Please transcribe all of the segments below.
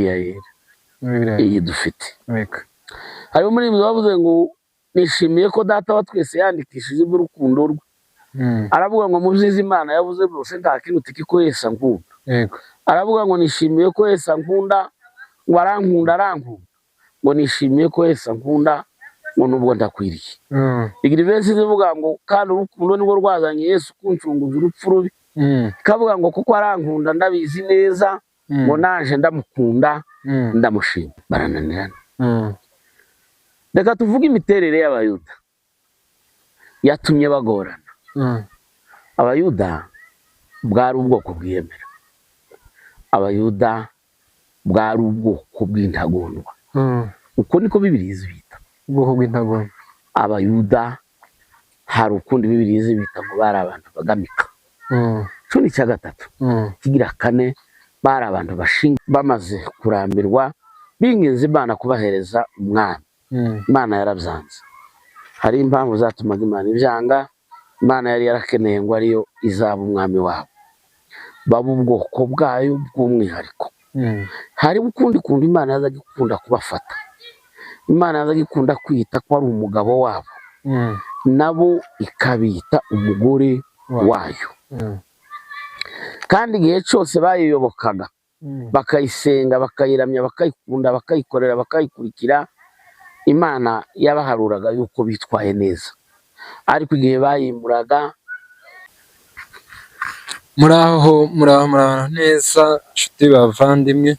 Bibiliya Yera. Muri Bibiliya. Iyi dufite. Yego. Hariho umuririmbyi wavuze ngo nishimiye ko Data wa twese yandikishije iby'urukundo rwe. Aravuga ngo mu byiza Imana yavuze byose, nta kintu ko Yesu ankunda. Aravuga ngo nishimiye ko Yesu ankunda, ngo arankunda, arankunda, ngo nishimiye ko Yesu ankunda, ngo nubwo ndakwiriye. Igira iverse ivuga ngo kandi urukundo nirwo rwazanye Yesu kuncunguza urupfu rubi. Ikavuga ngo kuko arankunda ndabizi neza, ngo naje ndamukunda, ndamushima. Barananirana. Reka tuvuge imiterere y'Abayuda yatumye bagorana. Abayuda bwari ubwoko bwiyemera, Abayuda bwari ubwoko bw'intagondwa. Uko niko Bibiliya izibita. Ubwoko bw'intagondwa. Abayuda hari ukundi Bibiliya izibita, ngo bari abantu bagamika. Cumi icya gatatu, kigira kane, bari abantu bashinga bamaze kurambirwa, binginze Imana kubahereza umwami. Imana yarabyanze. Hari impamvu zatumaga Imana ibyanga. Imana yari yarakeneye ngo ariyo izaba umwami wabo, baba ubwoko bwayo bw'umwihariko. Hari ukundi kuntu Imana yazaga ikunda kubafata, Imana yazaga ikunda kwita ko ari umugabo wabo, nabo ikabita umugore wayo. Kandi igihe cyose bayiyobokaga, bakayisenga, bakayiramya, bakayikunda, bakayikorera, bakayikurikira, Imana yabaharuraga yuko bitwaye neza. Ariko igihe bayimuraga Muraho, muraho, muraho neza nshuti bavandimwe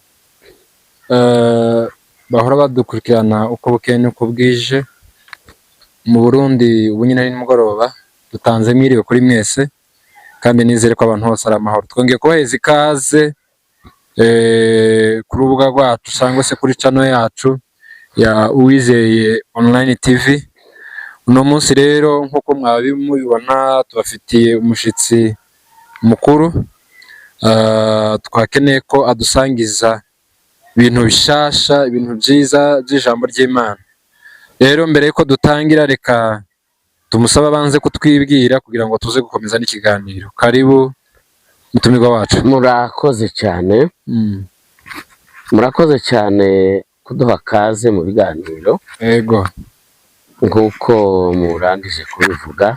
bahora badukurikirana uko bukeye n'uko bwije. Mu Burundi ubu nyine ari nimugoroba, dutanze mwiriwe kuri mwese kandi nizere ko abantu bose ari amahoro. Twongeye kubaheza ikaze ku rubuga rwacu cyangwa se kuri channel yacu ya Uwizeye Online TV. Uno munsi rero, nk'uko mwabi mubibona, tubafitiye umushitsi mukuru. Twakeneye ko adusangiza ibintu bishasha, ibintu byiza by'ijambo ry'Imana. Rero mbere yuko dutangira, reka tumusabe abanze kutwibwira kugira ngo tuze gukomeza n'ikiganiro. Karibu, mutumirwa wacu. Murakoze cyane. Murakoze cyane kuduha kaze mu biganiro. Nk'uko murangije kubivuga,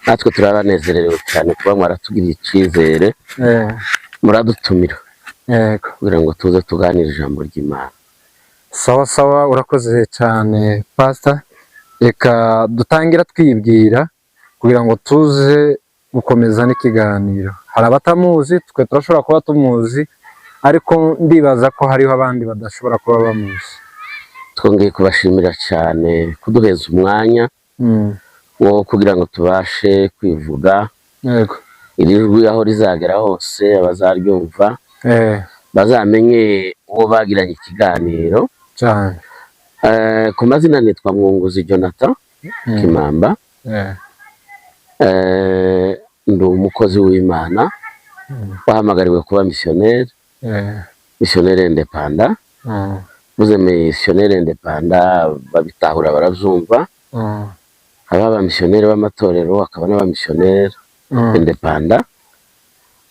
natwe turabanezerewe cyane kuba mwaratugiriye icyizere, muradutumira kugira ngo tuze tuganire ijambo ry'Imana. Sawa sawa, urakoze cyane, Pastor. Reka dutangira twibwira kugira ngo tuze gukomeza n'ikiganiro. Hari abatamuzi, twe turashobora kuba tumuzi, ariko ndibaza ko hariho abandi badashobora kuba bamuzi. Twongeye kubashimira cyane kuduheza umwanya wo kugira ngo tubashe kwivuga. Iri jwi aho rizagera hose, abazaryumva bazamenye uwo bagiranye ikiganiro. Cyane. Ku mazina nitwa Mwunguzi Jonathan Kimamba. Ndi umukozi w'Imana wahamagariwe kuba misiyoneri, missionnaire indépendant. Vuze missionnaire indépendant, babitahura, barabyumva. Haba abamisiyoneri b'amatorero, hakaba n'abamisiyoneri indépendant.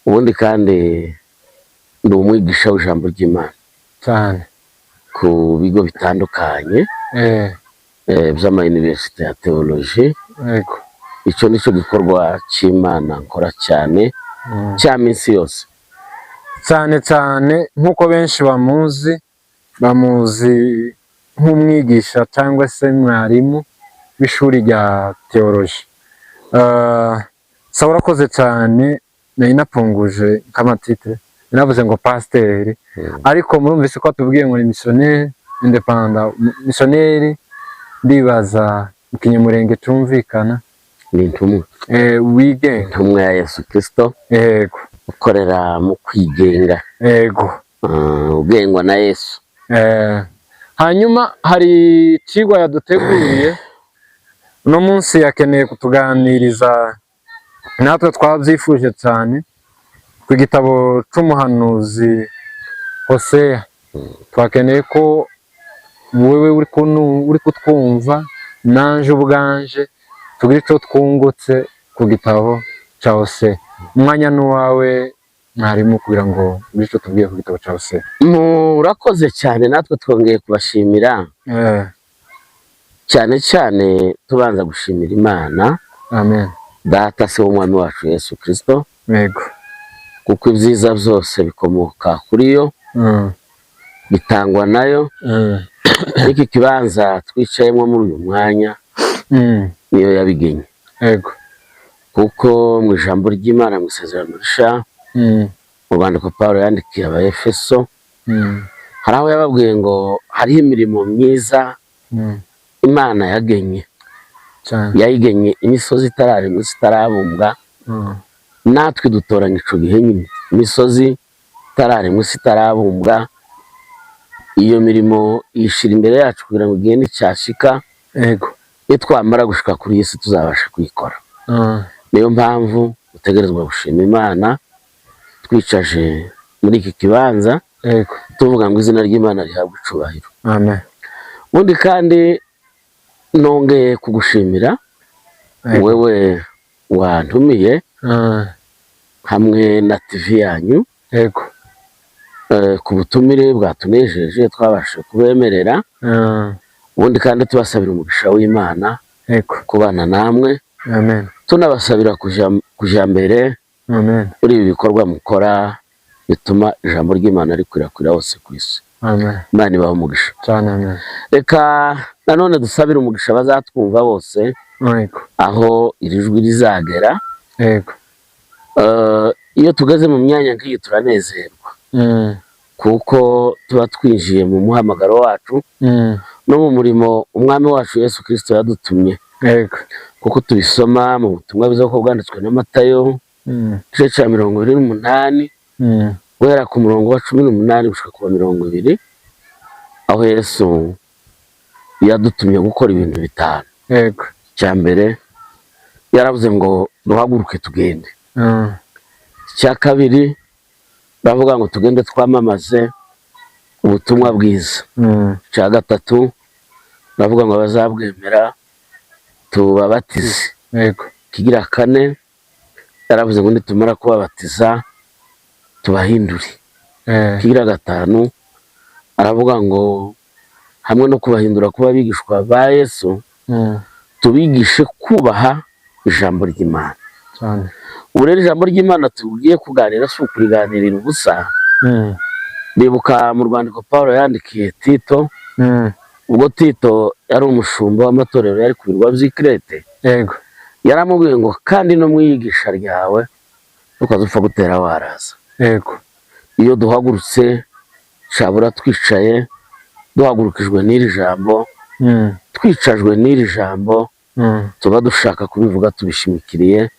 Ubundi kandi ndi umwigisha w'ijambo ry'Imana ku bigo bitandukanye by'amayuniversite ya théologie. Icyo nicyo gikorwa cy'Imana nkora cyane cya minsi yose. Cyane cyane nk'uko benshi bamuzi, bamuzi nk'umwigisha cyangwa se mwarimu w'ishuri rya théologie. Sawa, urakoze cyane. Nari napunguje nk'amatitre, navuze ngo pasiteri, ariko murumvise ko atubwiye ngo ni missionnaire indépendant. Missionnaire ndibaza mu Kinyamurenge cyumvikana. Ni intumwa. Wigenga. Intumwa ya Yesu Kirisito ukorera mu kwigenga, ugengwa na Yesu. Hanyuma hari ikigwa yaduteguriye uno munsi, yakeneye kutuganiriza, natwe twabyifuje cyane, ku gitabo c'umuhanuzi Hoseya. Twakeneye ko wewe uri kutwumva nanje ubwanje tugira ico twungutse ku gitabo ca Hoseya. Umwanya n'uwawe. Mwarimu, kugira ngo ugire icyo tubwiye ku gitabo cya Hoseya. Murakoze cyane, natwe twongeye kubashimira, cyane cyane tubanza gushimira Imana Amen. Data, se w'Umwami wacu Yesu Kirisito, kuko ibyiza byose bikomoka kuri yo, bitangwa nayo. N'iki kibanza twicayemo muri uyu mwanya niyo yabigenye, kuko mu ijambo ry'Imana, mu isezerano risha, mu rwandiko Paul yandikiye Abaefeso, hari aho yababwiye ngo hariho imirimo myiza Imana yagenye, yayigenye imisozi itararemwa, isi itarabumbwa. Natwe dutoranya ico gihe nyine, imisozi itararemwa, isi itarabumbwa, iyo mirimo yishira imbere yacu kugira ngo igihe nicyashika, nitwamara gushika kuri iyi si, tuzabasha kuyikora. Niyo mpamvu dutegerezwa gushima Imana twicaje muri iki kibanza, tuvuga ngo izina ry'Imana rihabwe icubahiro. Amen. Ubundi kandi nongeye kugushimira wewe wantumiye hamwe na TV yanyu, ku butumire bwatunejeje twabashije kubemerera. Ubundi kandi tubasabira umugisha w'Imana kubana namwe, Amen. tunabasabira kuja mbere Amen. muri ibi bikorwa mukora bituma ijambo ry'Imana rikwirakwira hose ku isi. Amen. Imana ibahe umugisha. Cyane, amen. Reka nanone dusabire umugisha bazatwumva bose aho iri jwi rizagera. Iyo tugeze mu myanya nk'iyi turanezerwa, kuko tuba twinjiye mu muhamagaro wacu no mu murimo Umwami wacu Yesu Kirisito yadutumye, kuko tubisoma mu butumwa bwiza ko bwanditswe na Matayo, igice cya 28, guhera ku murongo wa 18 gushika ku wa 20, aho Yesu yadutumye gukora ibintu bitanu. Icya mbere yaravuze ngo duhaguruke tugende. Icya kabiri baravuga ngo tugende twamamaze ubutumwa bwiza. Icya gatatu baravuga ngo abazabwemera tubabatize. Ikigira kane yaravuze ngo nitumara kubabatiza tubahindure. Ikigira gatanu aravuga ngo hamwe no kubahindura kuba abigishwa ba Yesu, tubigishe kubaha ijambo ry'Imana. Cyane. Ubu rero ijambo ry'Imana tugiye kuganira si ukuriganirira ubusa. Ndibuka mu rwandiko Paul yandikiye Tito, ubwo Tito yari umushumba w'amatorero yari ku birwa by'i Kirete, yaramubwiye ngo kandi no mu iyigisha ryawe ntukaze upfa gutera waraza. Iyo duhagurutse cabura twicaye, duhagurukijwe n'iri jambo, twicajwe n'iri jambo, tuba dushaka kubivuga tubishimikiriye,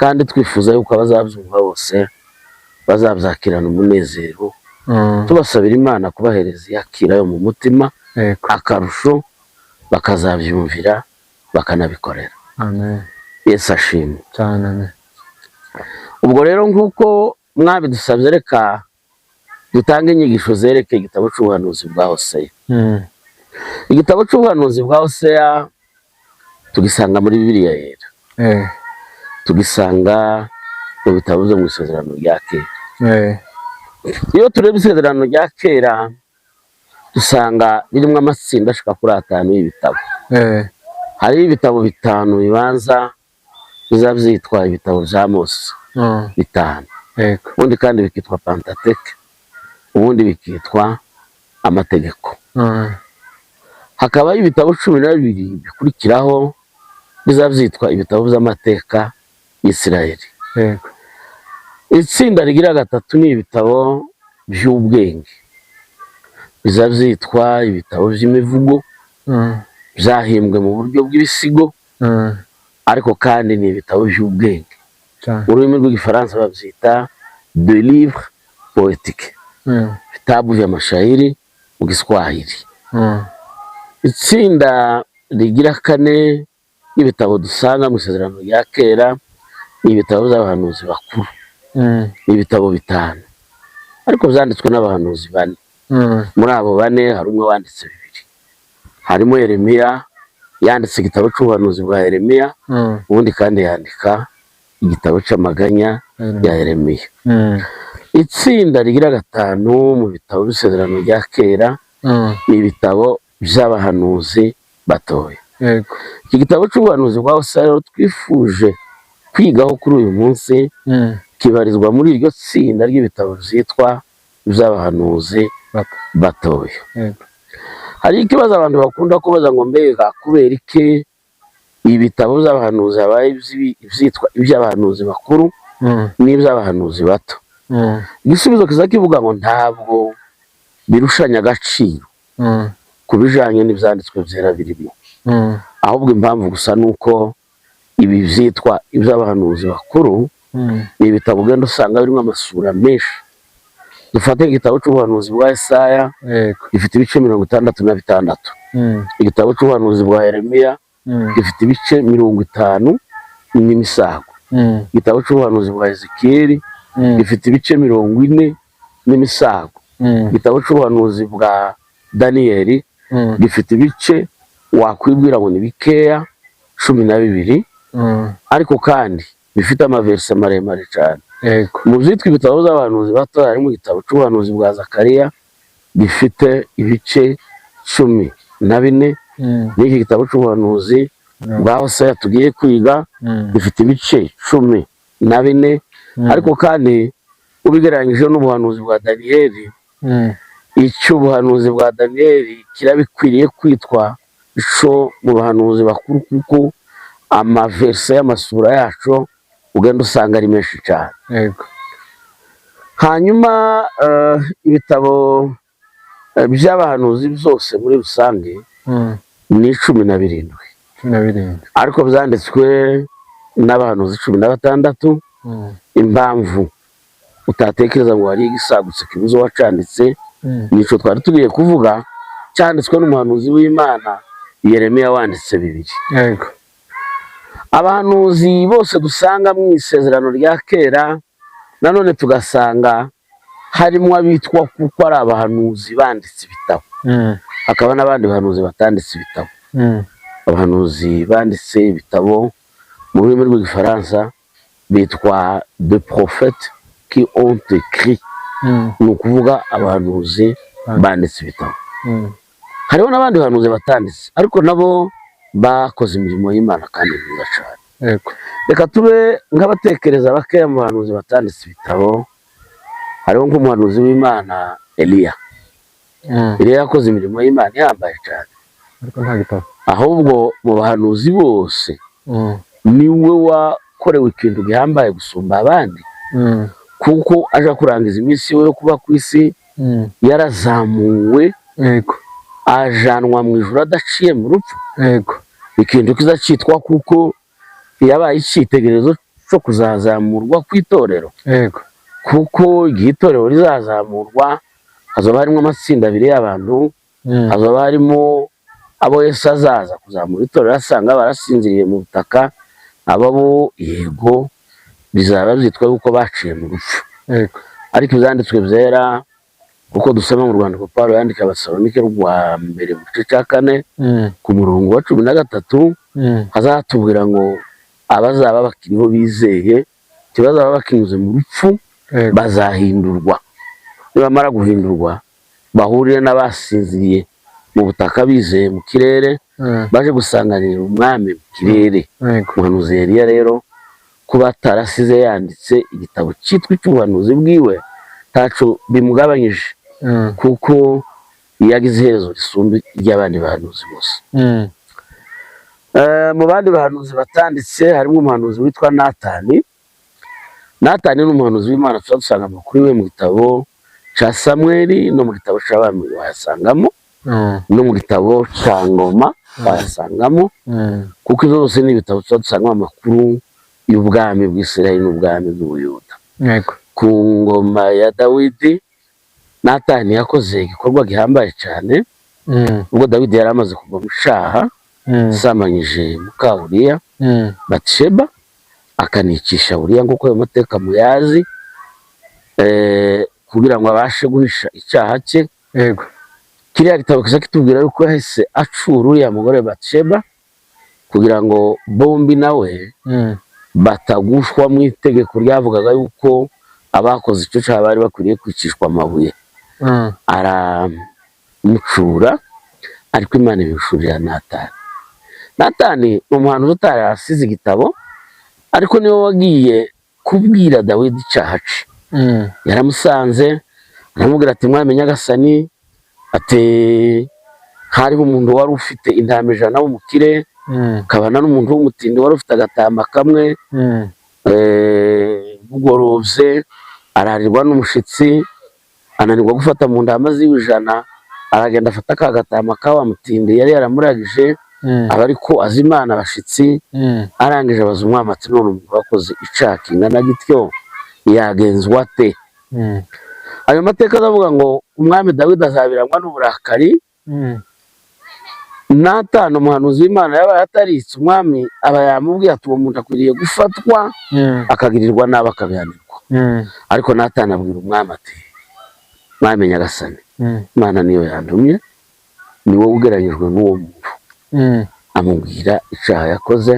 kandi twifuza yuko abazabyumva bose bazabyakirana umunezero, tubasabira Imana kubahereza iyakira yo mu mutima, akarusho bakazabyumvira bakanabikorera. Amen. Yesu ashimwe. Cyane, amen. Ubwo rero nk'uko mwabidusabye, reka dutange inyigisho zerekeye igitabo cy'ubuhanuzi bwa Hoseya. Igitabo cy'ubuhanuzi bwa Hoseya tugisanga muri Bibiliya Yera, tugisanga mu bitabo byo mu isezerano rya kera. Iyo tureba isezerano rya kera dusanga ririmo amatsinda ashika kuri atanu y'ibitabo. Hariho ibitabo bitanu bibanza biza byitwa ibitabo bya Mose, bitanu, ubundi kandi bikitwa Pentateuque, ubundi bikitwa amategeko. Hakabaho ibitabo 12 bikurikiraho biza byitwa ibitabo by'amateka y'Isirayeli. Itsinda rigira gatatu ni ibitabo by'ubwenge, biza byitwa ibitabo by'imivugo, byahimbwe mu buryo bw'ibisigo, ariko kandi ni ibitabo by'ubwenge. Cyane. Mu rurimi rw'Igifaransa babyita de livre poétique, vitabu vya mashairi mu Giswahili. Itsinda rigira kane y'ibitabo dusanga mu isezerano rya kera ni ibitabo by'abahanuzi bakuru. Ni ibitabo bitanu ariko byanditswe n'abahanuzi bane. Muri abo bane hari umwe wanditse bibiri, harimo Yeremiya yanditse igitabo cy'ubuhanuzi bwa Yeremiya, ubundi kandi yandika Igitabo c'amaganya ya Yeremiya. Itsinda rigira gatanu mu bitabo by'isezerano rya kera ni ibitabo by'abahanuzi batoya. Iki gitabo c'ubuhanuzi bwa Hosea rero twifuje kwigaho kuri uyu munsi kibarizwa muri iryo tsinda ry'ibitabo byitwa iby'abahanuzi Bato. batoya. Hari ikibazo abantu bakunda kubaza ngo: mbega kubera iki ibitabo by'abahanuzi habaye ibyitwa iby'abahanuzi bakuru n'iby'abahanuzi bato? Igisubizo kiza kivuga ngo ntabwo birushanya agaciro ku bijanye n'ibyanditswe byera birimo, ahubwo impamvu gusa ni uko ibi byitwa iby'abahanuzi bakuru ni ibitabo ugenda usanga birimo amasura menshi. Dufate igitabo cy'ubuhanuzi bwa Esaya, gifite ibice 66. Igitabo cy'ubuhanuzi bwa Yeremiya gifite ibice 50 n'imisago. Igitabo cy'ubuhanuzi bwa Ezekiyeli gifite ibice 40 n'imisago. Igitabo cy'ubuhanuzi bwa Daniyeli gifite ibice wakwibwira ngo ni bikeya, 12, ariko kandi bifite amaverse maremare cyane. Mu byitwa ibitabo by'abahanuzi bato harimo igitabo cy'ubuhanuzi bwa Zakariya gifite ibice 14, n'iki gitabo cy'ubuhanuzi bwa Hoseya tugiye kwiga gifite ibice 14. Ariko kandi ubigereranyije n'ubuhanuzi bwa Daniyeli, icyo ubuhanuzi bwa Daniyeli kirabikwiriye kwitwa ico mu bahanuzi bakuru, kuko amaverse y'amasura yaco ugenda usanga ari menshi cyane. Hanyuma ibitabo by'abahanuzi byose muri rusange ni 17. 17. Ariko byanditswe n'abahanuzi 16. Impamvu utatekereza ngo hari igisagutse kibuze uwacanditse, nico twari tugiye kuvuga, cyanditswe n'umuhanuzi w'Imana Yeremiya wanditse bibiri. Abahanuzi bose dusanga mu isezerano rya kera, nanone tugasanga harimo abitwa kuko ari abahanuzi banditse ibitabo, hakaba n'abandi bahanuzi batanditse ibitabo. Abahanuzi banditse ibitabo mu rurimi rw'Igifaransa bitwa de prophètes qui ont écrit, ni ukuvuga abahanuzi banditse ibitabo. Hariho n'abandi bahanuzi batanditse, ariko nabo bakoze imirimo y'Imana kandi myiza cyane. Reka tube nk'abatekereza bakeya mu bahanuzi batanditse ibitabo. Hariho nk'umuhanuzi w'Imana Eliya. Eliya yakoze imirimo y'Imana ihambaye cyane, ariko nta gitabo. Ahubwo mu bahanuzi bose niwe wakorewe ikintu gihambaye gusumba abandi, kuko aje kurangiza iminsi ye yo kuba ku isi yarazamuwe, ajanwa mu ijuru adaciye mu rupfu, ikintu kiza cyitwa kuko yabaye icyitegererezo cyo kuzazamurwa kw'itorero, kuko igihe itorero rizazamurwa hazaba harimo amatsinda abiri y'abantu. Hazaba harimo abo Yesu azaza kuzamura itorero asanga barasinziriye mu butaka. Abo bo yego bizaba byitwa yuko baciye mu rupfu, ariko ibyanditswe byera, kuko dusoma mu rwandiko Pawulo yandika Abasalonike rwa mbere mu gice cya 4 ku murongo wa 13, hazatubwira ngo abazaba bakiriho bizeye ntibazaba bakinyuze mu rupfu, bazahindurwa. Nibamara guhindurwa bahurire n'abasinziriye mu butaka bizeye mu kirere, baje gusanganira umwami mu kirere. Umuhanuzi Eliya rero kuba atarasize yanditse igitabo cyitwa icy'ubuhanuzi bwiwe ntaco bimugabanyije, kuko yagize iherezo risumba iry'abandi bahanuzi bose. Mu bandi bahanuzi batanditse harimo umuhanuzi witwa Natani. Natani ni umuhanuzi w'Imana tuba dusanga amakuru iwe mu gitabo cya Samweli, no mu gitabo cy'Abami wayasangamo, no mu gitabo cya Ngoma wayasangamo, kuko izo zose ni ibitabo tuba dusangamo amakuru y'ubwami bw'Isirayeli n'ubwami bw'Ubuyuda. Ku ngoma ya Dawidi, Natani yakoze igikorwa gihambaye cyane ubwo Dawidi yari amaze kugwa mu cyaha, asambanyije muka Uriya Batisheba, akanicisha Uriya nk'uko ayo mateka muyazi, kugira ngo abashe guhisha icyaha cye. Kiriya gitabo kiza kitubwira yuko yahise acura uriya mugore Batisheba kugira ngo bombi nawe Batagushwa mu itegeko ryavugaga yuko abakoze icyo cyaha bari bakwiriye kwicishwa amabuye. Aramucura, ariko Imana ibishurira Natani. Natani ni umuhanuzi utarasize igitabo, ariko niwe wagiye kubwira Dawidi icyaha ce. Yaramusanze, aramubwira ati: "Mwami nyagasani," ati, "hariho umuntu wari ufite intama 100 w'umukire, akabana n'umuntu w'umutindi wari ufite agatama kamwe. Bugorobye ararirwa n'umushitsi, ananirwa gufata mu ntama ziwe 100, aragenda afata ka gatama ka wa mutindi yari yaramuragije, aba ariko azimana abashitsi." Arangije abaza umwami ati: "None umuntu wakoze icaha kingana gityo yagenzwa ate?" Ayo mateka aravuga ngo umwami Dawidi azabirangwa n'uburakari. Natani umuhanuzi w'Imana yabaye ataritse umwami, aba yamubwiye ati: "Uwo muntu akwiriye gufatwa, akagirirwa nabi, akabihanirwa." Ariko Natani abwira umwami ati: "Mwami nyagasani, Imana niyo yantumye, ni wowe ugereranyijwe n'uwo muntu." Amubwira icyaha yakoze,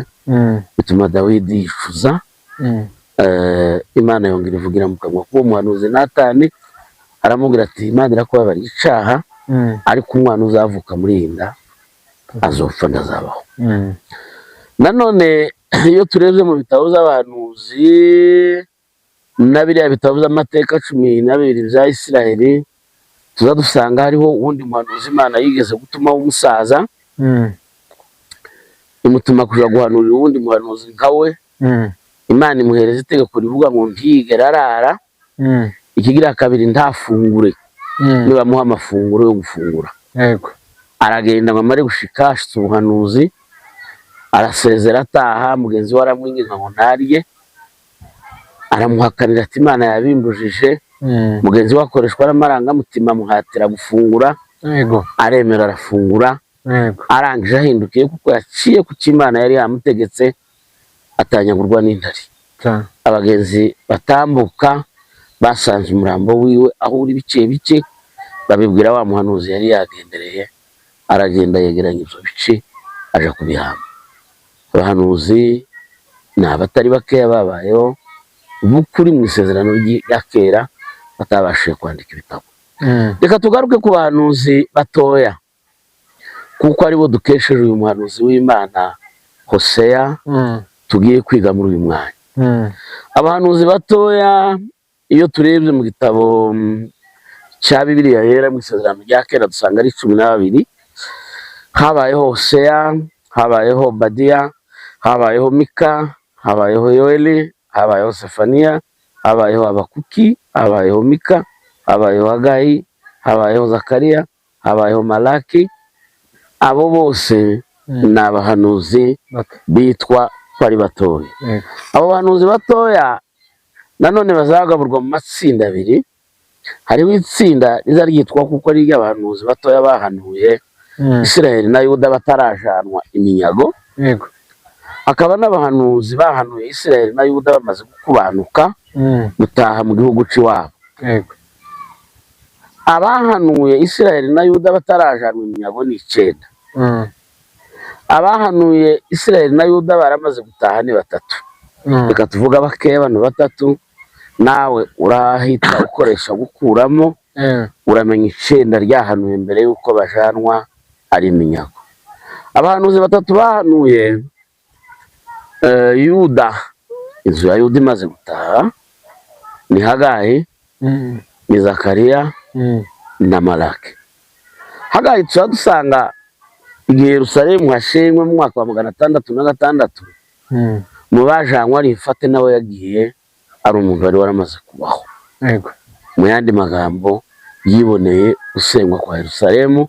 bituma Dawidi yicuza. Imana yongera ivugira mu kanwa k'uwo muhanuzi Natani, aramubwira ati: "Imana irakubabariye icyaha, ariko umwana uzavuka muri iyi nda azopfa, ndazabaho." Nanone iyo turebye mu bitabo by'abahanuzi na biriya bitabo by'amateka 12 bya Isiraheli, tuza dusanga hariho uwundi muhanuzi Imana yigeze gutuma w'umusaza, imutuma kuja guhanurira uwundi muhanuzi nka we. Imana imuhereza itegeko rivuga ngo ntiyigere arara, ikigira kabiri ntafungure nibamuha amafunguro yo gufungura. Aragenda ngo amare gushika, ashitse ubuhanuzi, arasezera ataha. Mugenzi we aramwinginga ngo ntarye, aramuhakanira ati: "Imana yabimbujije." Mugenzi we akoreshwa n'amarangamutima, amuhatira gufungura. Aremera, arafungura. Arangije ahindukiye, kuko yaciye ku cyo Imana yari yamutegetse, atanyagurwa n'intare. Abagenzi batambuka basanze umurambo wiwe aho uri bike bike, babibwira wa muhanuzi yari yagendereye, aragenda yegeranya ibyo bice aja kubihamba. Abahanuzi ni abatari bakeya babayeho b'ukuri mu isezerano rya kera batabashije kwandika ibitabo. Reka tugaruke ku bahanuzi batoya, kuko aribo dukesheje uyu muhanuzi w'Imana Hoseya tugiye kwiga muri uyu mwanya. Abahanuzi batoya, iyo turebye mu gitabo cya Bibiliya Yera mu isezerano rya kera, dusanga ari 12. Habayeho Hoseya, habayeho Obadiya, habayeho Mika, habayeho Yoeli, habayeho Sefaniya, habayeho Habakuki, habayeho Mika, habayeho Hagayi, habayeho Zakariya, habayeho Malaki. Abo bose ni abahanuzi Bato. bitwa ko ari batoya. Abo bahanuzi batoya nanone bazagaburwa mu matsinda abiri. Hariho itsinda riza ryitwa kuko ari iry'abahanuzi batoya bahanuye Isiraheli na Yuda batarajanwa iminyago, hakaba n'abahanuzi bahanuye Isiraheli na Yuda bamaze gukubanuka, gutaha mu gihugu c'iwabo. Abahanuye Isiraheli na Yuda batarajanwa iminyago ni 9. Abahanuye Isiraheli na Yuda baramaze gutaha ni batatu. Reka tuvuge bakeya, abantu batatu, nawe urahita ukoresha gukuramo, uramenya 9 ryahanuye mbere y'uko bajanwa ari iminyago. Abahanuzi batatu bahanuye Yuda, inzu ya Yuda imaze gutaha, ni Hagayi, ni Zakariya na Malaki. Hagayi tuba dusanga igihe Yerusalemu hashenywe mu mwaka wa 606, mu bajanywe ari ifate, nawe yagiye ari umuntu wari waramaze kubaho. Mu yandi magambo, yiboneye gusenywa kwa Yerusalemu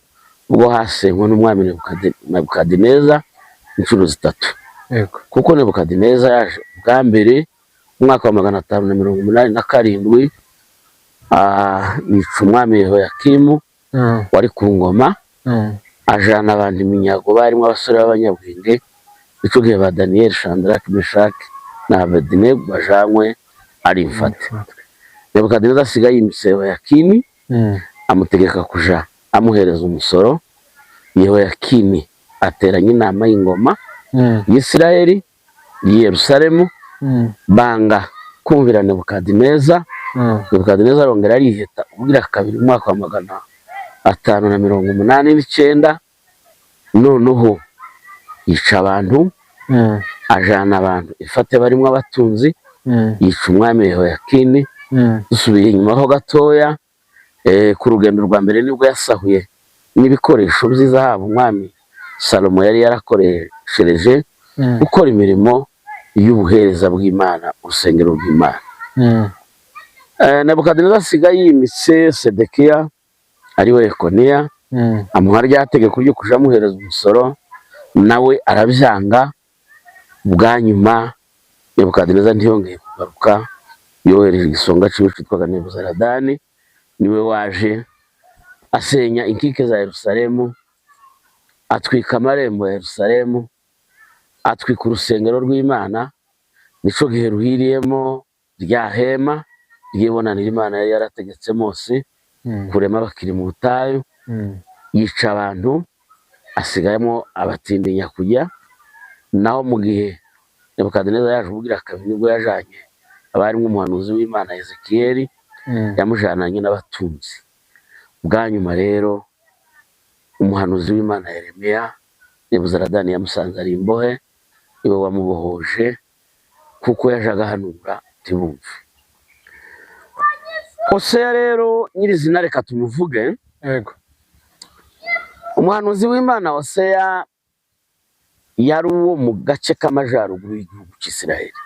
ubwo hasenywe n'umwami Nebukadineza inshuro zitatu. Kuko Nebukadineza yaje bwa mbere mu mwaka wa 587, yica umwami Yehoyakimu wari ku ngoma, ajana abantu iminyago barimo abasore b'abanyabwenge, ico gihe ba Daniyeli, Shadraki, Meshaki na Abedinego bajanywe ari imfate. Nebukadineza asigaye yimitse Yehoyakini, amutegeka kuja amuhereza umusoro. Yehoyakini ateranya inama y'ingoma y'Isiraheli y'i Yerusalemu. Banga kumvira Nebukadineza. Nebukadineza arongera ariheta ubwira kabiri mu mwaka wa 589, noneho yica abantu, ajana abantu ifate barimo abatunzi, yica umwami Yehoyakini. Dusubiye inyuma ho gatoya, ku rugendo rwa mbere nibwo yasahuye n'ibikoresho by'izahabu umwami Salomo yari yarakoreshereje gukora imirimo y'ubuhereza bw'Imana, urusengero rw'Imana. Nebukadineza asiga yimitse Sedekiya ariwe Yekoniya, amuha rya tegeko ryo kuja amuhereza umusoro, nawe arabyanga. Bwa nyuma Nebukadineza ntiyongeye kugaruka, yohereje igisonga ciwe citwaga Nebuzaradani, niwe waje asenya inkike za Yerusalemu, atwika amarembo ya Yerusalemu, atwika urusengero rw'Imana. Nico gihe ruhiriyemo rya hema ry'ibonaniro Imana yari yarategetse Mose kurema bakiri mu butayu. Yica abantu, asigayemo abatindinya kujya. Naho mu gihe Nebukadineza yaje ubwira kabiri, nibwo yajanye abarimo umuhanuzi w'Imana Ezekiyeli, yamujananye n'abatunzi. Bwa nyuma rero umuhanuzi w'Imana Yeremiya, Nebuzaradani yamusanze ari imbohe, niwe wamubohoje kuko yajaga ahanura ntibumve. Hoseya rero nyirizina reka tumuvuge. Yego. Umuhanuzi w'Imana Hoseya yari uwo mu gace k'amajaruguru y'igihugu cy'Isiraheli.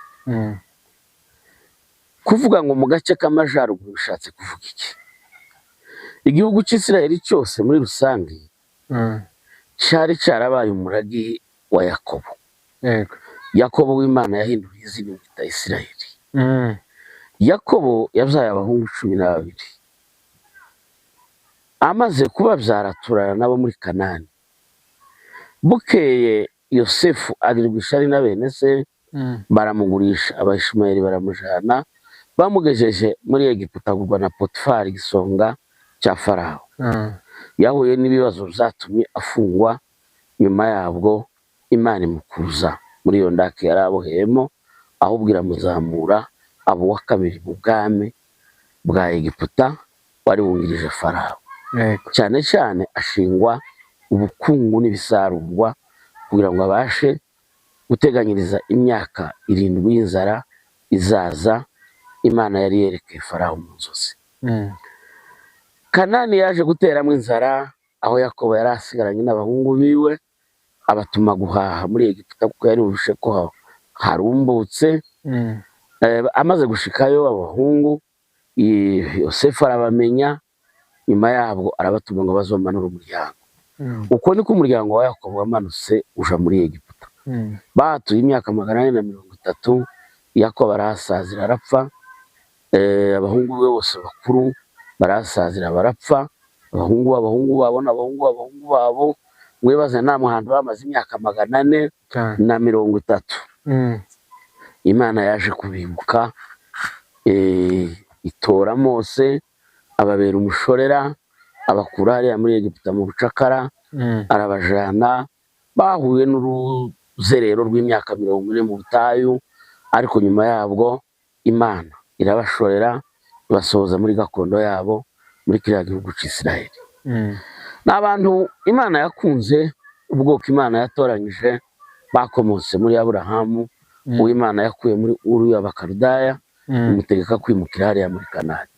Kuvuga ngo mu gace k'amajaruguru bishatse kuvuga iki? Igihugu cy'Isiraheli cyose muri rusange cyari cyarabaye umuragi wa Yakobo. Yego. Yakobo w'Imana yahinduriye izina imwita Isiraheli. Yakobo yabyaye abahungu 12. Amaze kubabyara aturana nabo muri Kanani. Bukeye Yosefu agirirwa ishari na bene se, baramugurisha Abayishimayeli, baramujana, bamugejeje muri Egiputa agurwa na Potifari, igisonga cya Farawo. Yahuye n'ibibazo byatumye afungwa, nyuma yabwo Imana imukuza muri iyo ndake yari aboheyemo, ahubwo iramuzamura aba uwa kabiri mu bwami bwa Egiputa, wari wungirije Farawo. Yego. Cyane cyane ashingwa ubukungu n'ibisarurwa kugira ngo abashe guteganyiriza imyaka 7 y'inzara izaza, Imana yari yerekeye Farawo mu nzozi. Kanani yaje guteramo inzara, aho Yakobo yari asigaranye n'abahungu biwe, abatuma guhaha muri Egiputa kuko yari bubishe ko harumbutse. Amaze gushikayo abahungu, Yosefu arabamenya, nyuma yabwo arabatuma ngo bazomanure umuryango. Uko niko umuryango wa Yakobo wamanutse uja muri Egiputa. Bahatuye imyaka 430, Yakobo arahasazira arapfa. Abahungu be bose bakuru barahasazira barapfa, abahungu b'abahungu babo n'abahungu b'abahungu babo. Mwibaze namwe ahantu bamaze imyaka 430. Imana yaje kubibuka, itora Mose ababera umushorera, abakura hariya muri Egiputa mu bucakara, arabajana. Bahuye n'uruzerero rw'imyaka 40 mu butayu, ariko nyuma yabwo Imana irabashorera, ibasohoza muri gakondo yabo muri kiriya gihugu cy'Isiraheli. Ni abantu Imana yakunze, ubwoko Imana yatoranyije, bakomotse muri Aburahamu, uwo Imana yakuye muri Uru y'Abakaludaya, imutegeka kwimukira hariya muri Kanani.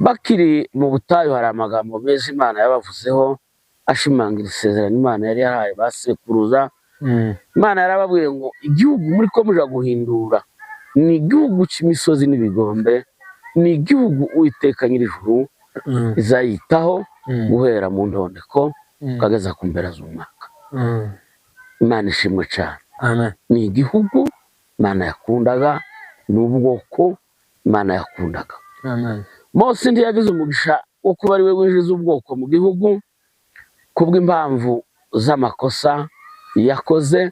Bakiri mu butayu hari amagambo meza Imana yabavuzeho ashimangira isezerano Imana yari yarahaye ba sekuruza. Imana yarababwiye ngo igihugu muri ko muja guhindura ni igihugu cy'imisozi n'ibigombe, ni igihugu Uwiteka Nyir'ijuru izayitaho guhera mu ntondeko ukageza ku mpera z'umwaka. Imana ishimwe cyane. Amen. Ni igihugu Imana yakundaga, ni ubwoko Imana yakundaga. Amen. Mose ntiyagize umugisha wo kuba ari we winjiza ubwoko mu gihugu kubw'impamvu z'amakosa yakoze.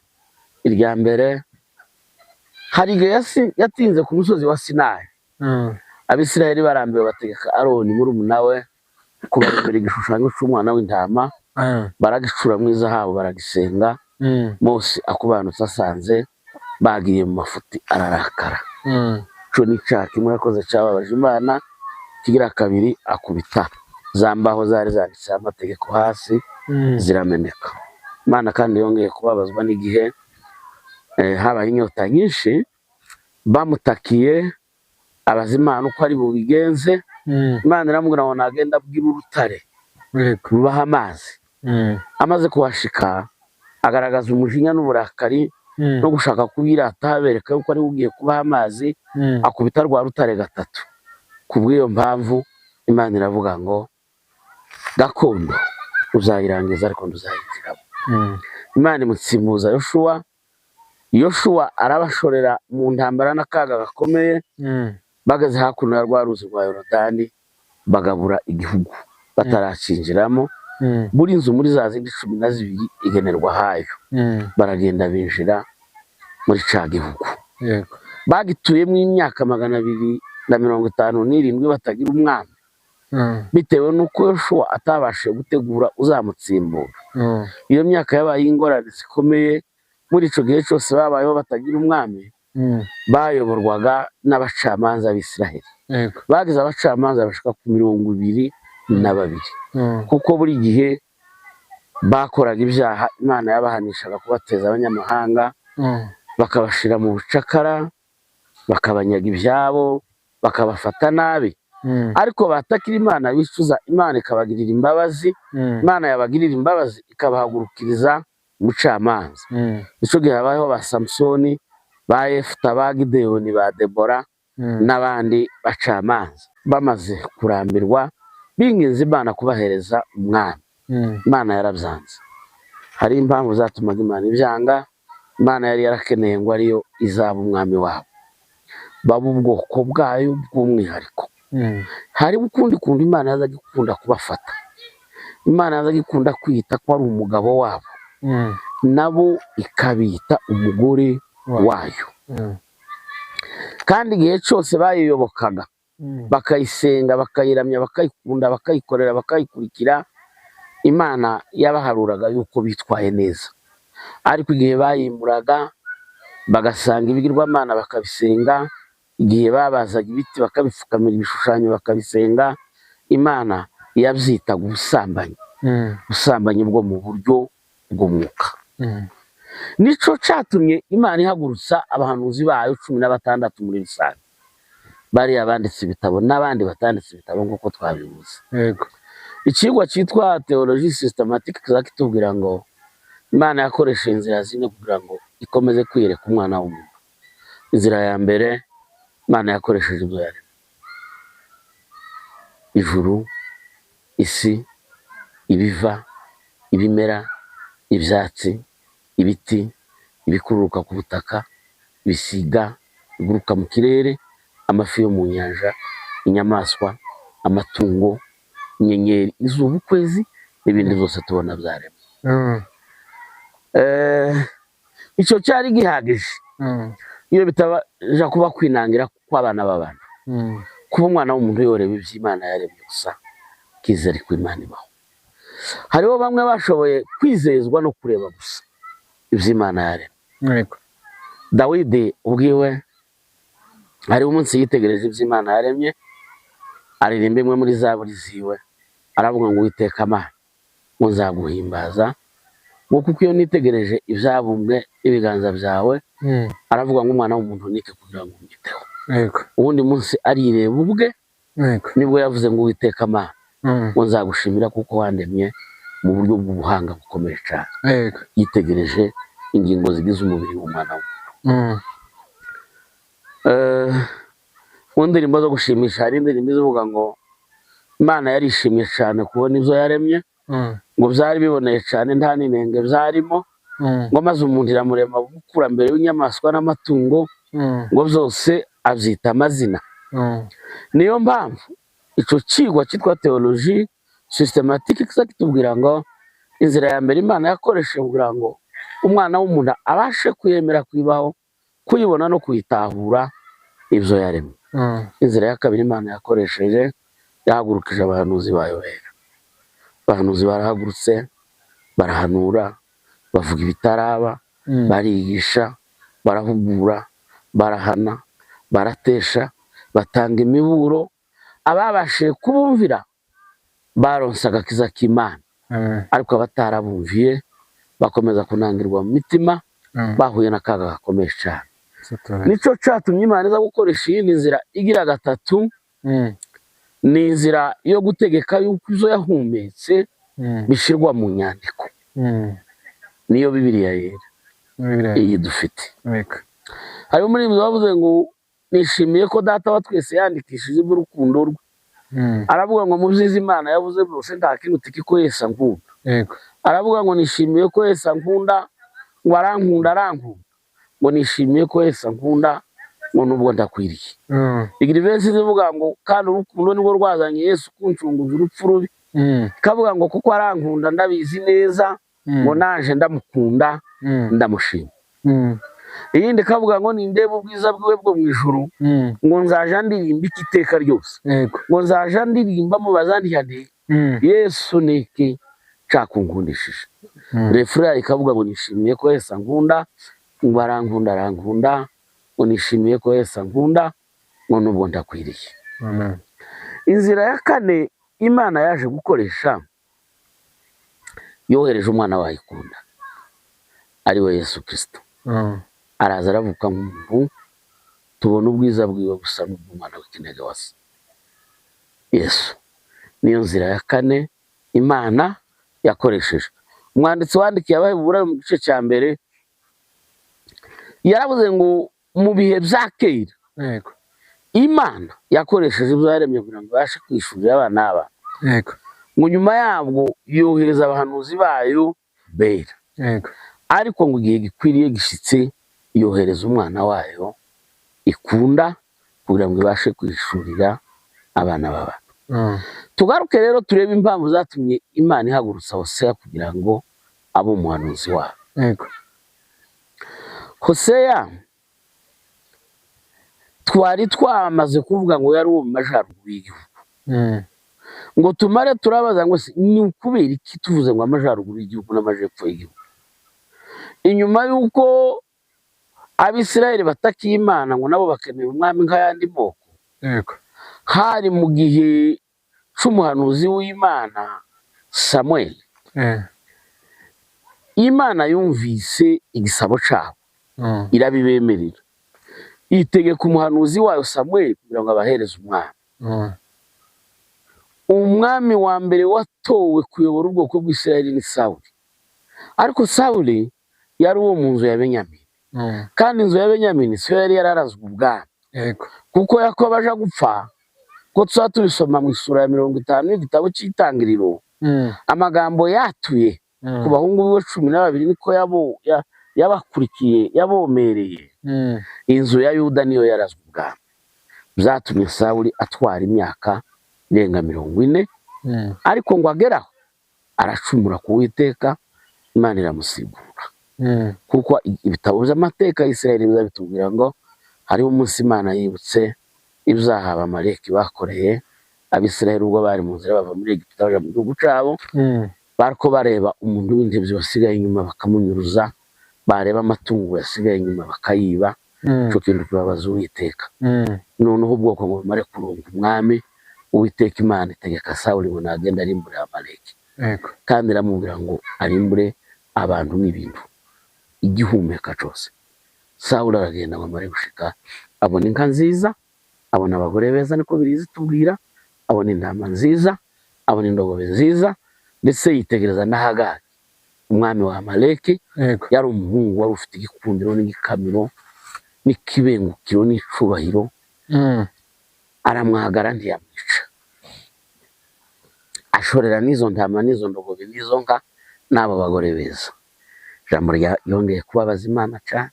Irya mbere, hari igihe yatinze ku musozi wa Sinayi. Abisirayeli barambiwe bategeka Aroni murumuna we kubaremera igishushanyo cy'umwana w'intama, baragicura mu izahabu baragisenga. Mose akubanutse asanze Bagiye mu mafuti ararakara. Ico ni icaha kimwe yakoze cyababaje Imana. Kigira kabiri akubita za mbaho zari zanditseho amategeko hasi zirameneka. Imana kandi yongeye kubabazwa n'igihe habaye inyota nyinshi, bamutakiye abaza Imana uko ari bubigenze. Imana iramubwira ngo nagenda abwira urutare rubaha amazi. Amaze kuhashika agaragaza umujinya n'uburakari no gushaka kubirata, abereka yuko ari ugiye kubaha amazi, akubita rwa rutare gatatu. Kubw'iyo mpamvu Imana iravuga ngo gakondo uzayirangiza ariko ntuzayinjiramo. Imana imutsimuza Yoshuwa. Yoshuwa arabashorera mu ntambara n'akaga gakomeye. Bageze hakuno ya rwa ruzi rwa Yorodani bagabura igihugu bataracinjiramo. Buri nzu muri za zindi 12 igenerwa hayo. Baragenda binjira muri ca gihugu. Bagituyemo imyaka 257 batagira umwami, bitewe n'uko Yoshuwa atabashije gutegura uzamutsimbura. Iyo myaka yabaye ingorane zikomeye. Muri ico gihe cyose babayeho batagira umwami, bayoborwaga n'abacamanza b'Isiraheli. Bagize abacamanza bashika ku 22, kuko buri gihe bakoraga ibyaha Imana yabahanishaga kubateza abanyamahanga, bakabashira mu bucakara, bakabanyaga ibyabo, bakabafata nabi. Ariko batakira Imana bicuza, Imana ikabagirira imbabazi. Imana yabagirira imbabazi ikabahagurukiriza umucamanza. Ico gihe habayeho ba Samusoni, ba Yefuta, ba Gideyoni, ba Debora n'abandi bacamanza. Bamaze kurambirwa binginze Imana kubahereza umwami. Imana yarabyanze. Hari impamvu zatumaga Imana ibyanga. Imana yari yarakeneye ngo ariyo izaba umwami wabo, baba ubwoko bwayo bw'umwihariko. Hari ukundi kuntu Imana yazaga ikunda kubafata. Imana yazaga ikunda kwita ko ari umugabo wabo, nabo ikabita umugore wayo. Kandi igihe cyose bayiyobokaga, bakayisenga, bakayiramya, bakayikunda, bakayikorera, bakayikurikira, Imana yabaharuraga yuko bitwaye neza. Ariko igihe bayimburaga bagasanga ibigirwamana bakabisenga, igihe babazaga ibiti bakabipfukamira, ibishushanyo bakabisenga, Imana yabyitaga ubusambanyi. Ubusambanyi bwo mu buryo bw'umwuka. Nico catumye Imana ihagurutsa abahanuzi bayo 16 muri rusange, bariya banditse ibitabo n'abandi batanditse ibitabo nk'uko twabivuze. Ikigwa cyitwa Theologie Systematique kizakitubwira ngo Imana yakoresha inzira zine kugira ngo ikomeze kwiyereka umwana w'umuntu. Inzira ya mbere, Imana yakoresheje ibyo yaremye: ijuru, isi, ibiva, ibimera, ibyatsi, ibiti, ibikururuka ku butaka, ibisiga biguruka mu kirere, amafi yo mu nyanja, inyamaswa, amatungo, inyenyeri, izuba, ukwezi n'ibindi byose tubona byaremwe. Icyo cyari gihagije. Iyo bitabaja kuba kwinangira kw'abana b'abantu, kuba umwana w'umuntu yoreba iby'Imana yaremye gusa kizere ko Imana ibaho. Hariho bamwe bashoboye kwizezwa no kureba gusa iby'Imana yaremye. Dawidi ubwiwe hariho umunsi yitegereje iby'Imana yaremye, aririmba imwe muri zaburi ziwe, aravuga ngo Uwiteka Mana, ngo nzaguhimbaza, ngo kuko iyo nitegereje ibyabumbwe n'ibiganza byawe, aravuga ngo umwana w'umuntu nike kugira ngo umwiteho. Uwundi munsi arireba ubwe, nibwo yavuze ngo Uwiteka Mana, ngo nzagushimira kuko wandemye mu buryo bw'ubuhanga bukomeye cyane. Yitegereje ingingo zigize umubiri w'umwana w'umuntu. Mu ndirimbo zo gushimisha hari indirimbo izivuga ngo Imana yarishimye cyane kubona ibyo yaremye, ngo byari biboneye cyane nta n'inenge byarimo, ngo maze umuntu iramurema umukurambere w'inyamaswa n'amatungo, ngo byose abyita amazina. Niyo mpamvu ico cigwa cyitwa Theologie Systematique kitubwira ngo inzira ya mbere Imana yakoresheje kugira ngo umwana w'umuntu abashe kuyemera kwibaho, kuyibona no kuyitahura ibyo yaremye. Inzira ya kabiri Imana yakoresheje, yahagurukije abahanuzi bayo bera. Abahanuzi barahagurutse, barahanura, bavuga ibitaraba, barigisha, Barahugura, barahana, baratesha, batanga imiburo. Ababashije kubumvira baronse agakiza k'Imana, ariko abatarabumviye bakomeza kunangirwa mu mitima, bahuye n'akaga gakomeye cyane. Nico catumye Imana iza gukoresha iyindi nzira igira gatatu, ni inzira yo gutegeka yuko izo yahumetse bishirwa mu nyandiko. Niyo Bibiliya yera iyi dufite. Hariho umuririmbyi wavuze ngo nishimiye ko data wa twese yandikishije iby'urukundo rwe. Aravuga ngo mu byiza Imana yavuze byose nta kintu ko Yesu ankunda. Aravuga ngo nishimiye ko Yesu ankunda, ngo arankunda arankunda, ngo nishimiye ko Yesu ankunda, ngo nubwo ndakwiriye. Igira iversi ivuga ngo kandi urukundo nirwo rwazanye Yesu kuncunguza urupfu rubi. Ikavuga ngo kuko arankunda ndabizi neza, ngo naje ndamukunda ndamushima. Iyindi ikavuga ngo nindeba ubwiza bwiwe bwo mu ijuru, ngo nzaja ndirimba iki iteka ryose, ngo nzaja ndirimba mubaza nti Yesu niki cakunkundishije. Refrain ikavuga ngo nishimiye ko Yesu ankunda, ngo arankunda arankunda, ngo nishimiye ko Yesu ankunda, ngo nubwo ndakwiriye. Inzira ya kane Imana yaje gukoresha, yohereje umwana wayo ikunda ari we Yesu Kristo. Araza aravuka nk'umuntu, tubona ubwiza bwiwe busa n'ubw'umwana w'ikinege wa se Yesu. Niyo nzira ya kane Imana yakoresheje. Umwanditsi wandikiye Abaheburayo mu gice cya mbere yaravuze ngo mu bihe bya kera Imana yakoresheje ibyo yaremye kugira ngo ibashe kwishurira abana n'abana. Ngo nyuma yabwo yohereza abahanuzi bayo bera, ariko ngo igihe gikwiriye gishitse yohereza umwana wayo ikunda kugira ngo ibashe kwishurira abana b'abantu. Tugaruke rero turebe impamvu zatumye Imana ihagurutsa Hoseya kugira ngo abe umuhanuzi wayo. Hoseya twari twamaze kuvuga ngo yari uwo mu majyaruguru y'igihugu. Ngo tumare turabaza ngo ni ukubera iki tuvuze ngo amajyaruguru y'igihugu n'amajepfo y'igihugu? Inyuma y'uko Abisirayeli batakiye Imana ngo nabo bakeneye umwami nk'ayandi moko, hari mu gihe c'umuhanuzi w'Imana Samuel. Imana yumvise igisabo cabo irabibemerera, itegeka umuhanuzi wayo Samuel kugira ngo abahereze umwami. Umwami wa mbere watowe kuyobora ubwoko bw'Isirayeli ni Sawuli, ariko Sawuli yari uwo mu nzu ya Benyamini, kandi inzu ya Benyamini siyo yari yararazwe ubwami, kuko Yakobo aja gupfa, ko tuba tubisoma mu isura ya 50 y'igitabo cy'Itangiriro, amagambo yatuye ku bahungu biwe 12 niko yabakurikiye yabomereye. Inzu ya Yuda niyo yarazwe ubwami. Byatumye Sawuli atwara imyaka irenga 40, ariko ngo ageraho aracumura ku Uwiteka, Imana iramusigura. Kuko ibitabo by'amateka y'Isirayeli biza bitubwira ngo hariho umunsi Imana yibutse ibyaha Abamaleki bakoreye Abisirayeli ubwo bari mu nzira bava muri Egiputa baja mu gihugu cabo, bariko bareba umuntu w'intebyi wasigaye inyuma bakamunyuruza, bareba amatungo yasigaye inyuma bakayiba. Ico kintu kibabaza Uwiteka. Noneho ubwoko ngo bumare kuronka umwami, Uwiteka Imana itegeka Sawuli ngo nagenda arimbure Amaleki, kandi iramubwira ngo arimbure abantu n'ibintu igihumeka cose. Sawuli aragenda ngo amare gushika abona inka nziza, abona abagore beza, niko birizi tubwira, abona intama nziza, abona indogobe nziza, ndetse yitegereza na Hagari umwami wa Amaleki. Yari umuhungu wari ufite igikundiro n'igikamiro n'ikibengukiro n'icubahiro. Aramwagara ntiyamwica, ashorera n'izo ntama n'izo ndogobe n'izo nka n'abo bagore beza. Ijambo yongeye kubabaza Imana cyane.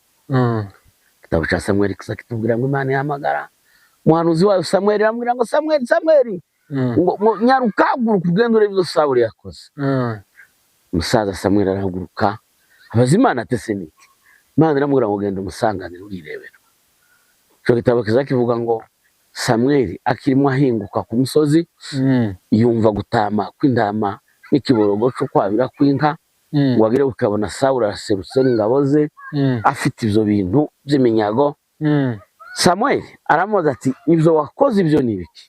Igitabo cya Samweli kiza kitubwira ngo Imana ihamagara umuhanuzi wayo Samweli, iramubwira ngo Samweli, Samweli, ngo nyaruka haguruka ugende urebe ibyo Sawuli yakoze. Umusaza Samweli arahaguruka abaza Imana ati ese ni iki? Imana iramubwira ngo genda umusanganire urirebera. Ico gitabo kiza kivuga ngo Samweli akirimo ahinguka ku musozi, yumva gutama kw'intama n'ikiborogo cyo kwabira kw'inka, Wagire ukabona Sawuli araserutse n'ingabo ze, afite ibyo bintu by'iminyago. Samuel aramubaza ati: "Ibyo wakoze ibyo ni ibiki?"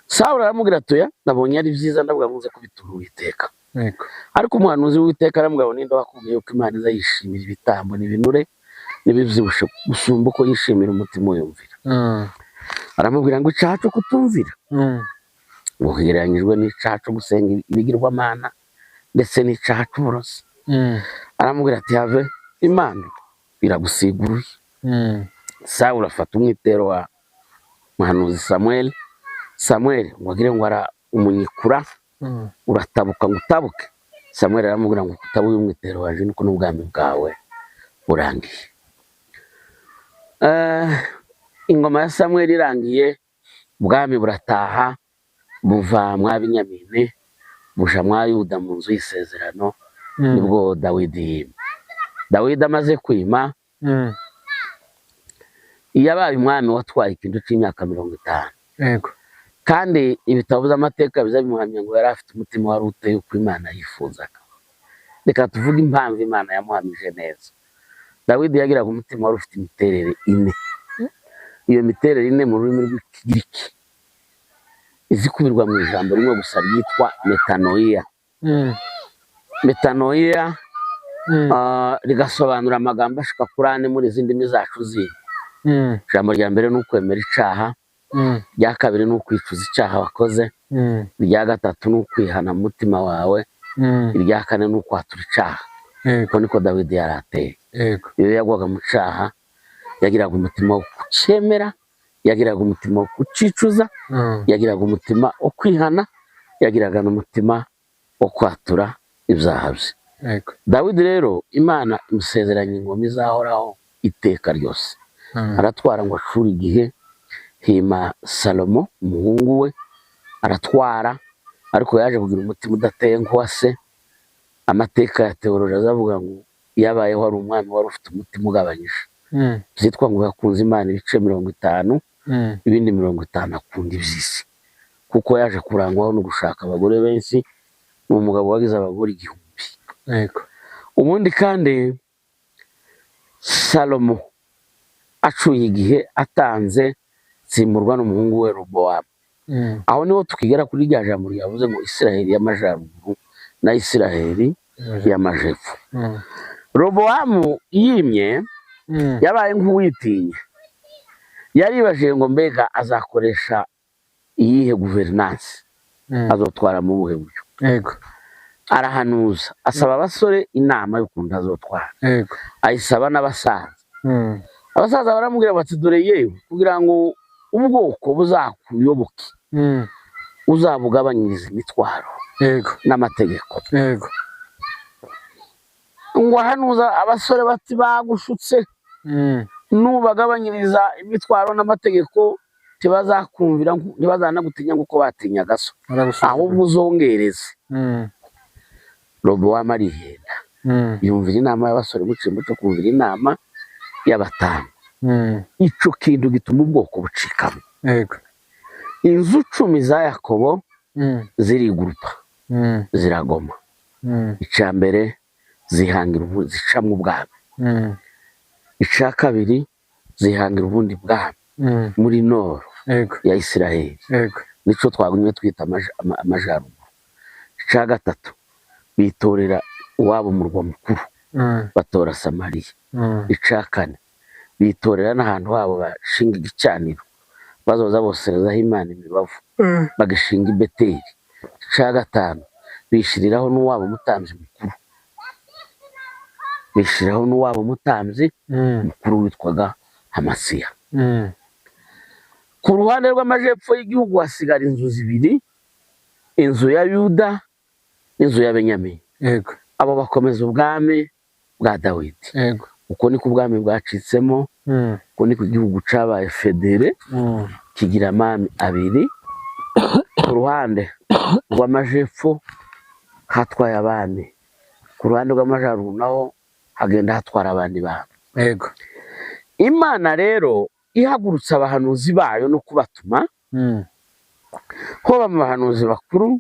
Sawuli aramubwira ati: "Oya, nabonye ari byiza, ndavuga nkunze kubitura Uwiteka." Ariko umuhanuzi w'Uwiteka aramubwira ngo: "Ninde wakubwiye ko Imana iza yishimira ibitambo n'ibinure n'ibibyibushe gusumba uko yishimira umutima uyumvira?" Aramubwira ngo: "Icyaha cyo kutumvira ngo kigereranyijwe n'icyaha cyo gusenga ibigirwamana ndetse n'icyaha cy'uburozi." Aramubwira ati: "Have, Imana iragusiguruye." Sawuli afata umwitero wa muhanuzi Samuel. Samuel ngo agire ngo ara umunyikura, uratabuka ngo utabuke. Samuel aramubwira ngo: "Kutabuye umwitero waje niko n'ubwami bwawe burangiye." Ingoma ya Samuel irangiye, ubwami burataha, buva mwa Binyamini buja mwa Yuda mu nzu y'isezerano. Nibwo Dawidi yima. Dawidi amaze kwima, yabaye umwami watwaye ikintu cy'imyaka 50. Kandi ibitabo by'amateka biza bimuhamya ngo yari afite umutima wari uteye uko Imana yifuzaga. Reka tuvuge impamvu Imana yamuhamije neza. Dawidi yagiraga umutima wari ufite imiterere ine. Iyo miterere ine mu rurimi rw'Ikigiriki izikubirwa mu ijambo rimwe gusa ryitwa metanoia. Metanoia rigasobanura amagambo ashika kuri ane muri izi ndimi zacu zindi. Ijambo rya mbere ni ukwemera icaha, irya kabiri ni ukwicuza icyaha wakoze, irya gatatu ni ukwihana mu mutima wawe, irya kane ni ukwatura icaha. Uko niko Dawidi yari ateye. Iyo yagwaga mu cyaha, yagiraga umutima wo kucyemera, yagiraga umutima wo kucicuza, yagiraga umutima wo kwihana, yagiraga n'umutima wo kwatura ibyaha bye. Dawidi rero Imana imusezeranya ingoma izahoraho iteka ryose. Aratwara ngo acure igihe, hima Salomo umuhungu we, aratwara, ariko yaje kugira umutima udateye nk'uwa se. Amateka ya teoloji azavuga ngo yabayeho ari umwami wari ufite umutima ugabanyije. Byitwa ngo yakunze Imana ibice 50, ibindi 50 akunda iby'isi, kuko yaje kurangwaho no gushaka abagore benshi. Ni umugabo wagize abagore 1000. Ubundi kandi Salomo acuye igihe, atanze, nsimburwa n'umuhungu we Robowamu. Aho niho tukigera kuri rya jambo ryavuze ngo Isiraheli y'amajyaruguru na Isiraheli y'amajepfo. Robowamu yimye, yabaye nk'uwitinya. Yaribajije ngo mbega azakoresha iyihe gouvernance, azotwara mu buhe buryo? Arahanuza, asaba abasore inama y'ukuntu azotwara, ayisaba n'abasaza. Abasaza baramubwira bati: "Dore yewe, kugira ngo ubwoko buzakuyoboke, uzabugabanyiriza imitwaro n'amategeko." Ngo ahanuza, abasore bati: "Bagushutse. Nubagabanyiriza imitwaro n'amategeko, ntibazakumvira, ntibazanagutinya nk'uko batinyaga so, Baragusuzugura. ahubwo uzongereze." Robowamu arihenda, yumvira inama y'abasore mu cyimbo cyo kumvira inama y'abatanu. Ico kintu gituma ubwoko bucikamo. Inzu 10 za Yakobo zirigurupa, ziragoma. Icya mbere zihangira zicamwo ubwami. Icya kabiri zihangira ubundi bwami muri nord ya Isiraheli, nico twagumye twita amajyaruguru. Icya gatatu bitorera uwabo murwa mukuru, batora Samariya. Icya kane bitorera n'ahantu habo bashinga igicaniro bazoza boserezaho Imana imibavu, bagashinga i Beteli. Icya gatanu bishyiriraho n'uwabo mutambyi mukuru, bishyiriraho n'uwabo mutambyi mukuru witwaga Amasiya. Ku ruhande rw'amajepfo y'igihugu hasigara inzu zibiri, inzu ya Yuda n'inzu ya Benyamini. Abo bakomeza ubwami bwa Dawidi. Uko niko ubwami bwacitsemo. Uko niko igihugu cabaye fédéré, kigira amami abiri. Ku ruhande rw'amajepfo hatwaye abami, ku ruhande rw'amajyaruguru naho hagenda hatwara abandi bami. Imana rero ihagurutsa abahanuzi bayo no kubatuma, hoba mu bahanuzi bakuru.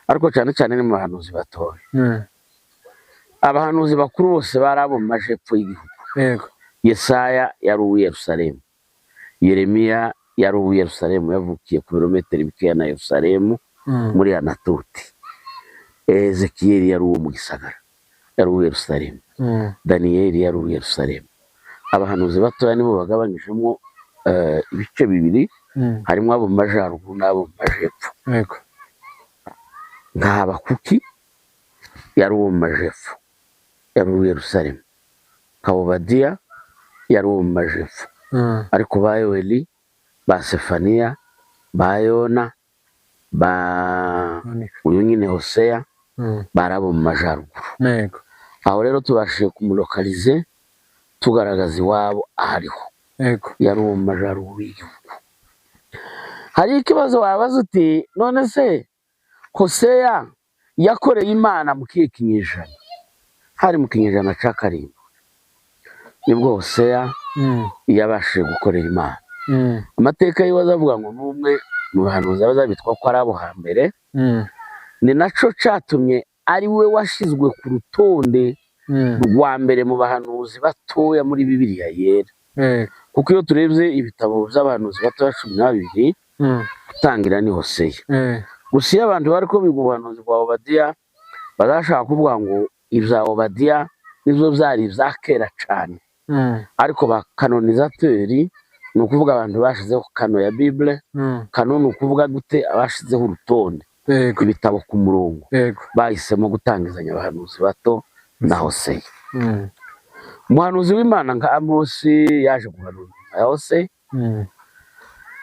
Ariko cyane cyane ni mu bahanuzi batoya. Abahanuzi bakuru bose bari abo mu majepfo y'igihugu. Yesaya yari uw'i Yerusalemu, Yeremiya yari uw'i Yerusalemu, yavukiye ku birometero bikeya na Yerusalemu muri Anatoti. Ezekiyeli yari uwo mu gisagara, yari uw'i Yerusalemu. Daniyeli yari uw'i Yerusalemu. Abahanuzi batoya nibo bagabanyijemo ibice bibiri, harimo abo mu majyaruguru n'abo mu majepfo. Nka Habakuki yari uwo mu majepfo, yari uw'i Yerusalemu. Nka Obadiya yari uwo mu majepfo. Ariko ba Yoweli, ba Sefaniya, ba Yona, ba uyu nyine Hoseya, bari abo mu majyaruguru. Aho rero tubashije kumulokalize, tugaragaza iwabo ahariho. Yari uwo mu majyaruguru y'igihugu. Hari ikibazo wabaza uti none se Hoseya yakoreye Imana mu kihe kinyejana? Hari mu kinyejana cya 7 nibwo Hoseya yabashije gukorera Imana. Amateka yiwe azavuga ngo n'umwe mu bahanuzi bazabitwa ko ari abo hambere. Ni naco catumye ari we washizwe ku rutonde rwa mbere mu bahanuzi batoya muri Bibiliya yera. Kuko iyo turebye ibitabo by'abahanuzi batoya 12, gutangira ni Hoseya. Gusa iyo abantu bari ko biga ubuhanuzi bwa Obadiya, bazashaka kuvuga ngo ibya Obadiya nibyo byari ibya kera cane. Ariko ba kanonizateri, ni ukuvuga abantu bashizeho kano ya Bible, kano ni ukuvuga gute, abashizeho urutonde ibitabo ku murongo, bahisemo gutangizanya abahanuzi bato na Hoseya. Umuhanuzi w'Imana nka Amosi yaje guhanura ya Hoseya.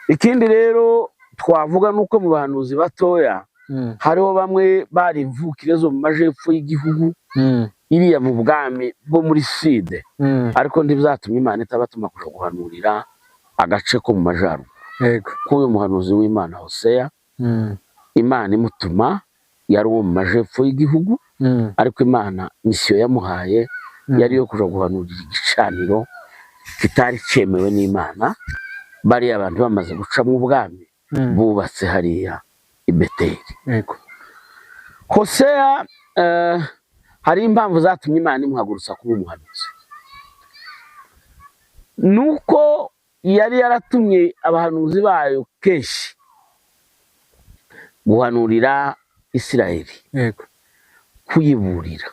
Ikindi rero twavuga nuko mu bahanuzi batoya hariho bamwe bari imvukire zo mu majepfo y'igihugu, iriya mu bwami bwo muri Side, ariko ntibyatumye Imana itabatuma kuja guhanurira agace ko mu majyaruguru. K'uyu muhanuzi w'Imana Hoseya, Imana imutuma yari uwo mu majepfo y'igihugu, ariko Imana misiyo yamuhaye yari yo kuja guhanurira igicaniro kitari cyemewe n'Imana. Bariya abantu bamaze gucamo ubwami bubatse hariya i Beteli. Hoseya hari impamvu zatumye Imana imuhagurutsa kuba umuhanuzi. Nuko yari yaratumye abahanuzi bayo kenshi guhanurira Isirayeli, kuyiburira,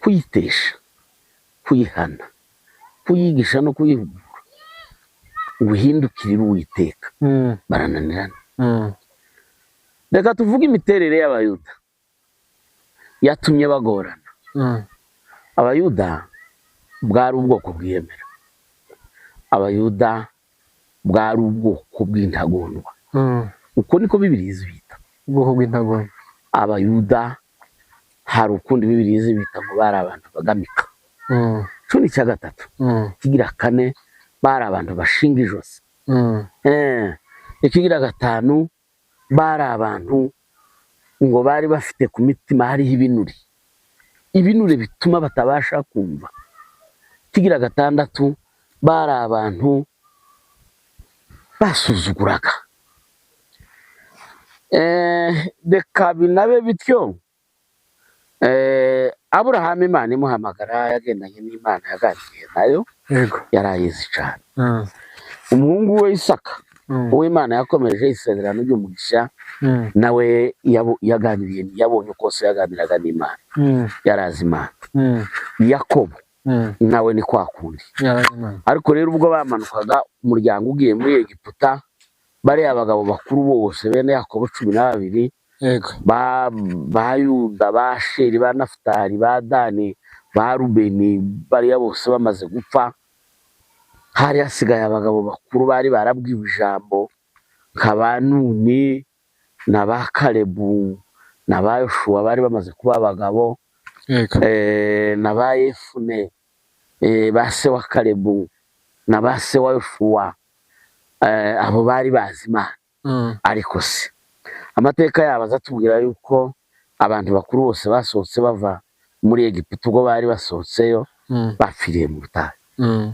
kuyitesha, kuyihana, kuyigisha no kuyihugura ngo ihindukirire Uwiteka. Barananirana. Reka tuvuge imiterere y'Abayuda yatumye bagorana. Abayuda bwari ubwoko bwiyemera. Abayuda bwari ubwoko bw'intagondwa. Uko niko Bibiliya izibita. Ubwoko bw'intagondwa. Abayuda hari ukundi Bibiliya izibita ngo bari abantu bagamika. 13. Kigira 4 bari abantu bashinga ijosi. Ikigira 5 bari abantu ngo bari bafite ku mitima hariho ibinure. Ibinure bituma batabasha kumva. Kigira 6 bari abantu basuzuguraga. Reka binabe bityo. Aburahamu Imana imuhamagara yagendanye n'Imana, yaganiriye nayo, yarayizi cyane. Umuhungu we Isaka, uwo Imana yakomeje isezerano ry'umugisha, nawe yaganiriye, yabonye uko se yaganiraga n'Imana, yarazi Imana. Yakobo nawe ni kwa kundi. Ariko rero ubwo bamanukaga umuryango ugiye muri Egiputa, bariya abagabo bakuru bose bene Yakobo 12, ba Yuda, ba Sheri, ba Nafutali, ba Dani, ba Rubeni, bariya bose bamaze gupfa, hari hasigaye abagabo bakuru bari barabwiwe ijambo nka ba Nuni na ba Kalebu na ba Yoshuwa bari bamaze kuba abagabo, na ba Yefune, ba se wa Kalebu na ba se wa Yoshuwa, abo bari bazi Imana. Ariko se amateka yabo azatubwira yuko abantu bakuru bose basohotse bava muri Egiputa, ubwo bari basohotseyo bapfiriye mu butayu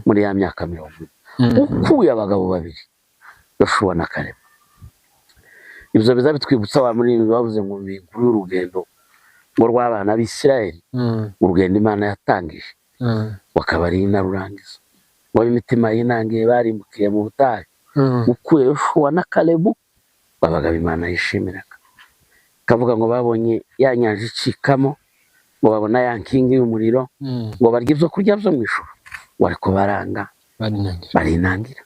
muri ya myaka 40, ukuye abagabo babiri Yoshuwa na Kalebu. Ibyo biza bitwibutsa wa muri bavuze ngo ni inkuru y'urugendo ngo rw'abana b'Isirayeli, urugendo Imana yatangije bakaba ari inarurangiza, ngo imitima yinangiye barimbukiye mu butayu, ukuye Yoshuwa na Kalebu babaga Imana yishimiraga. Kavuga ngo babonye ya nyanja icikamo, ngo babona ya nkingi y'umuriro, ngo barya ibyo kurya byo mu ijuru, ngo ariko baranga barinangira.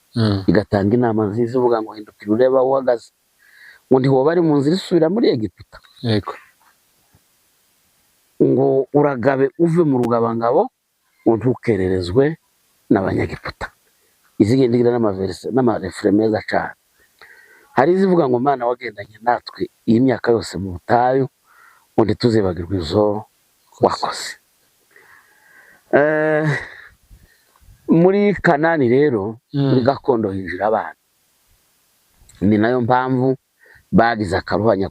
Igatanga inama nziza ivuga ngo hindukira urebe aho uhagaze, ngo ntiwoba ari mu nzira isubira muri Egiputa, yego, ngo uragabe uve mu rugabangabo, ngo ntukererezwe n'Abanyagiputa. Izigenda igira n'amaverse n'amarefere meza cyane. Hari izivuga ngo Mana wagendanye natwe iyi myaka yose mu butayu, ngo ntituzibagirwe izo wakoze. Muri Kanani rero, muri gakondo hinjira abana, ni nayo mpamvu bagize akaruhanya.